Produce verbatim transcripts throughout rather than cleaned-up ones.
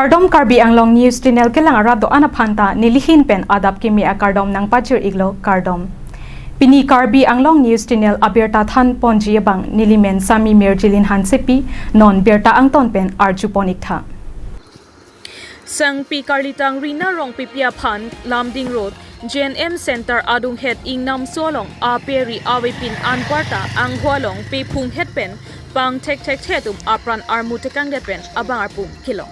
Kardom, Karbi Anglong News Channel kelang arat do-an aphan ta nelihin pen adap kimi akardom nangpajir-iklo, kardom. Pini Karbi Anglong News Channel abirta thanponji abang nelimen Sami Mirjilin Hansepi, non birta angton pen arjupon-iktha. Sangpi karlitang Rina Rongpipi aphan Lumding Road J N M Center adunghet ingnamso along ape ari avepin anparta angho along pephunghet pen pangthekthekthe atum apran armu tekangdet pen abang arpum kelong.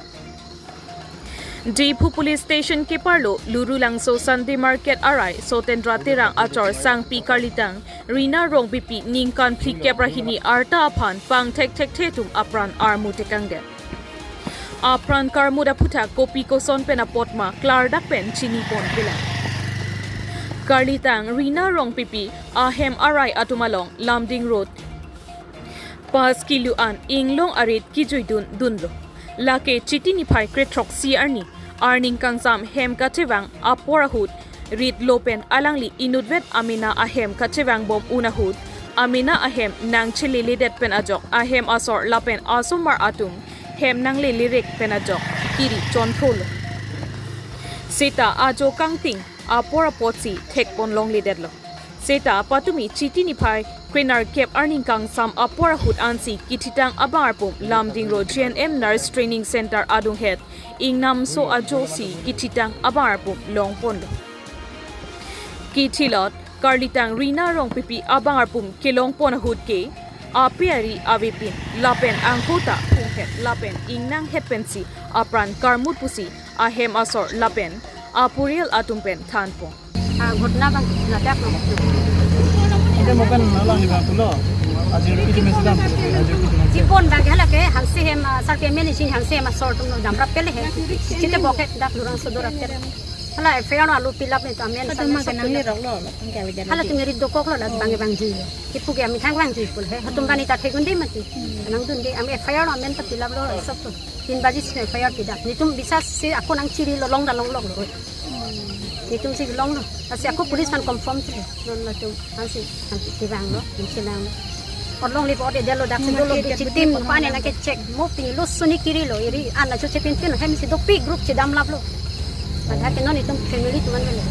Diphu Police Station keparlo Lurulangso Sunday Market arai Sotendra Terang achor Sangpi karlitang Rina Rongpipi ningkan phlikep ra hini arta aphan pangthekthekthe atum apran armu tekangdet. Apran karmut aphuthak kopi koson pen apotma klardak pen chinipon pelang. Karlitang Rina Rongpipi ahem arai atum along Lumding Road pas kilu an inglong arit kijuidun dunlo. Lake Chiti niphai krethroksi arni arning kangsam hem kachevang apor ahut ritlo pen alangli inutvet amena ahem kachevang bom un ahut amena ahem nangcheleledet pen ajok ahem asor lapen asomar atum hem nanglele rek pen ajok kiri chonthrolo. Seta ajo kangting apor apotsi thekpon longledetlo. Seta patumi Chiti niphai krenerkep arning kangsam apor ahut ansi kithitang abang arpum Lumding Road J N M Nurse Training Center adunghet ingnamso ajosi kithitang abang arpum longponlo. Kithilot karlitang Rina Rongpipi abang arpum kelongpon ahut ke ape ari avepin lapen angho ta phunghet lapen ingnanghet pensi apran karmut pusi ahem asor lapen apurial atum pen thanpon. Ah, ghotona abang ladak lo. Ante mokan alang ni bang pulo. Ajir kiti mesedam, ajir kiti mesedam. Jipon abang ke hala ke Hanse hem, ah, sar ke M L A si Hanse hem asor atum lo damrap pele he. Chite bokhe dak lurang sodor apter. Hala F I R alo pilap ni to amen. Hala sama makan satu nang ni dah. Rok lo, lo, tang kya beda hala lagi. Tum rit dokok lo la bang bang ji. Kipu ke amethang bang ji pul he. Hatum bani ta thegunde mati. Nangdunde, ami F I R lo amen ta pilap lo, sab to. Tin baji si F I R pidak. Netum bisas si ako nangchirilo, longda longlok lo. Netum si longlo. Asi ako police aphan confirm si. Non latum ansi, ansi kevanglo, nangchelang. Orlong lipo de delo dak si dolo bi chitim pane nangke check. Mo pini lo suni kirilo, iri an ajo chepin pin hem si dopik group chedamlaplo. Pada ke non itum family tuan velo.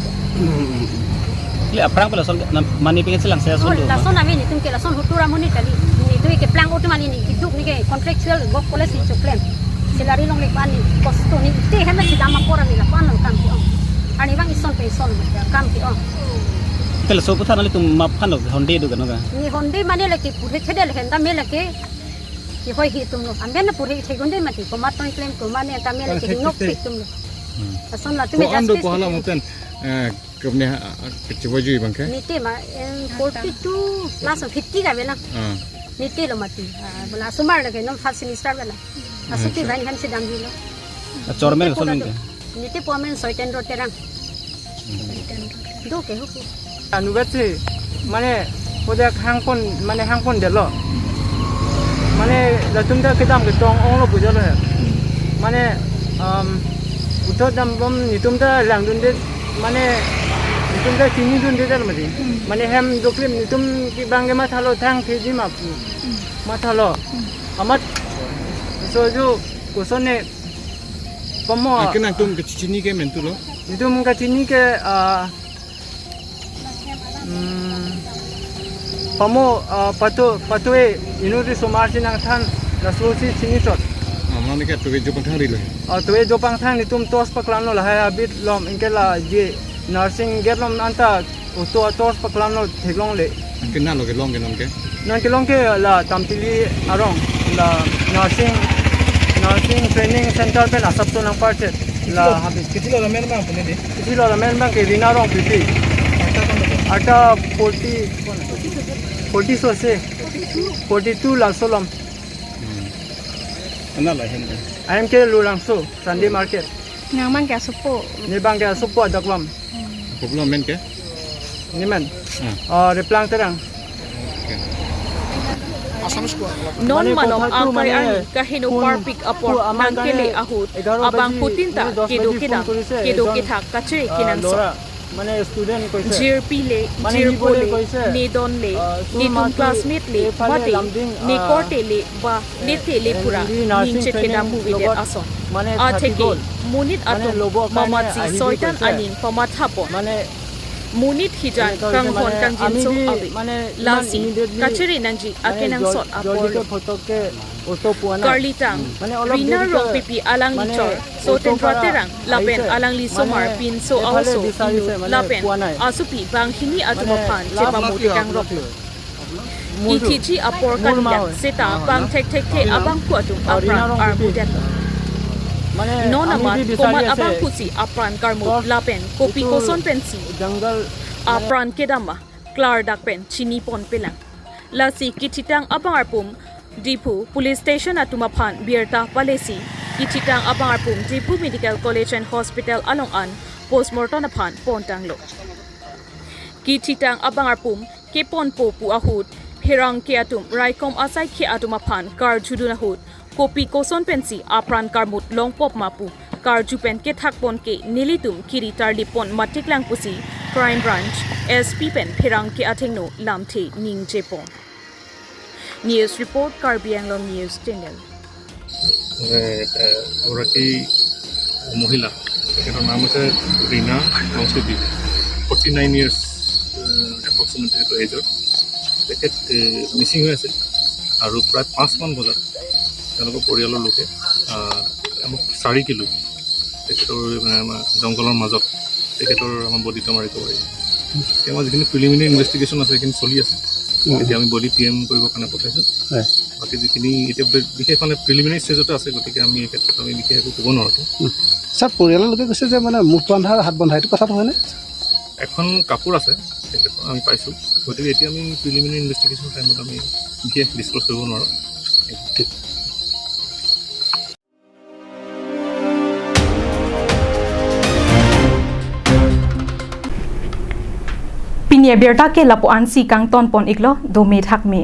Le aphrang pala son na mani pingin selang saya. Oh, son do. Lason avi netum ke lason hutura muni kali. Netum ke plang otum ani ni kiduk ni ke contractual work policy choklem. Salary longle pani kosto ni te hem si dam apor ani lapu-an lo kam ke-ong. Arnivang ison pe ison kam ke-ong. Tel so puthan alitum map khan lo honde do kano ka. Ni honde mane lake purhe chedel henda me lake. Ki hoi hi tum lo. Amben na purhe thegunde mati. Komat tong klem komat ne ta me lake nok pik tum lo. Hmm. Ason latum ko ando justice ko hala pik. Moten, eh, kemne, ah, ah, kecewajui bang ke? Niti ma, em, forty-two plus fifty ka bela. Ah. Niti lo mati. Ah, bola sumar lake non first semester bela. Ah, asuti sure. Bain hem si dam di lo. Ah, chormen niti ko son pura nungke? Niti po amen Soitendro Terang. Do ke huku. Anugat si, mane, kodak hangpon, mane hangpondetlo. Mane, latum ta kedam ketong onglo pujo lo he. Mane, um, uthot dambom netum ta langdunde, mane, netum ta chinidunde ta mati. Mane hem doklim netum kibang ke mathalo thang theji ma pu. Mathalo. Amat, so jo, kosonne, pamo. Akin nangtum kechini ke mentu lo? Netum kechini ke, ah, Hmm. Pamo, ah, pato, pato e, inut ri somar si nangthan, laso si chini chot. Ah, mane ke tuwe jo pangthang rilo. Ah, tuwe jo pangthang netum torch paklamlo lahai abit lom, anke la je nursing gate lom anta auto torch paklamlo theklongle. Anke na lo kelong ke non ke? Non kelong ke la Tamtili arong, la nursing, nursing training center pen asapso nangparchet. La habit. Kiti lo la men bang pune di? Kiti lo la men bang ke Rina Rongpipi. Arta forty, forty so se. Forty-two laso lom. Hmm. Ana la hem. Ahem ke Lurangso, Sunday Market. Nang bang ke asopo. Ne bang ke asopo adak lom. Problem men ke? Nemen. Ah. Ah, Replang Terang. Okay. Non mane manong angkai arni kaheno parpik apor nangkele ahut abangphutin ta kedo kedam, kedo kethak kachere kenangsot. মানে ষ্টুডেণ্ট কৈছে। Jirpi le, মানে সি বোলে jirpo le, কৈছে, nedon le, আহ, netum চুৰমাটি classmate le, এইফালে mate, লামডিং, আহ, nekorte le, ba, এ, nete le pura, N D nursing ning chethe training dam pu vedet লগত ason. মানে থাকি Atheke, গ'ল। Monit মানে atum, ল'বৰ কাৰণে mamatsi আহিবি soitan কৈছে। Aning pamathapon. মানে Monit hijan, এনেকুৱা হৈছে kanghon মানে আমি kangjinso যি ave. মানে ইমান Lasi, ইমিডিয়েটলি kachere nangji, মানে akenangsot জল-, apor জলদিকে lo. ফটককে অটো পোৱা নাই। Karlitang, মানে অলপ Rina দেৰিকে Rongpipi alangli মানে chor, অটো Sotendra পৰা Terang, lapen আহিছে। Alangli মানে somar pinso এইফালে aoso বিচাৰিছে, inut, মানে lapen পোৱা নাই। Asopi banghini atum মানে aphan, লাভ chepamo কি হয় tekang আপোনাৰ? Rok. কি হয়? মোৰটো, Ithiji apor মোৰ মা kalian, হয়। Seta, mah হয় ন? Bang thekthekthe, mah হয় ন? Abangphu atum অ, ৰিনা apran, ৰং armu পিপি। Detlo. মানে Non আমি amat, যি বিচাৰি komat আছে, abangphusi, apran karmut, চব lapen, kopi এইটো koson pensi, জংগল, মানে apran kedam ma, klardak pen, chiniponpelang. Lasi kithitang abang arpum, Diphu Police Station atum aphan birta palesi, kithitang abang arpum Diphu Medical College and Hospital along an postmortem aphan pontanglo. Kithitang abang arpum keponpo pu ahut, pherangke atum raikom asaikhi atum aphan karjudun ahut, kopi koson pensi apran karmut longpop ma pu karju pen kethakpon ke nelitum kiri tarlipon matiklang pusi Crime Branch S P pen pherangke athengno lamthe ningjepon. News report, Karbi Anglong News Channel. এ, এ, এগৰাকী মহিলা, তেখেতৰ নাম হৈছে ৰীনা ৰংচুবি, forty nine years approximately তেখেতৰ এজৰ। তেখেত, এ, মিচিং হৈ আছিল আৰু প্ৰায় পাঁচমান বজাত তেওঁলোকৰ পৰিয়ালৰ লোকে, আহ, আমাক চাৰি কিলো তেখেতৰ, মানে, আমাৰ জংঘলৰ মাজত তেখেতৰ আমাৰ বডিটো আমাৰ ৰিকভাৰী। এতিয়া আমাৰ যিখিনি প্ৰিলিমিনেৰী ইনভেষ্টিগেশ্যন আছে, সেইখিনি চলি আছে। উম। এতিয়া আমি বডি পি এম কৰিবৰ কাৰণে পঠাইছোঁ। হয়। বাকী যিখিনি এতিয়া বে-, বিশেষ মানে প্ৰিলিমিনেৰী ষ্টেজতে আছে, গতিকে আমি এই ক্ষেত্ৰত আমি বিশেষ একো ক'ব নোৱাৰোঁ। উম। ছাৰ, পৰিয়ালৰ লোকে কৈছে যে মানে মুখ বন্ধা আৰু হাত বন্ধা, এইটো কথাটো হয়নে? এখন কাপোৰ আছে, তেখেতৰ আমি পাইছোঁ। গতিকে এতিয়া আমি প্ৰিলিমিনেৰী ইনভেষ্টিগেশ্যনৰ টাইমত আমি বিশেষ ডিছক্ল'জ কৰিব নোৱাৰোঁ। ঠিক। Pini abirta ke lapu-ansi kangtonpon iklo, dome thakme.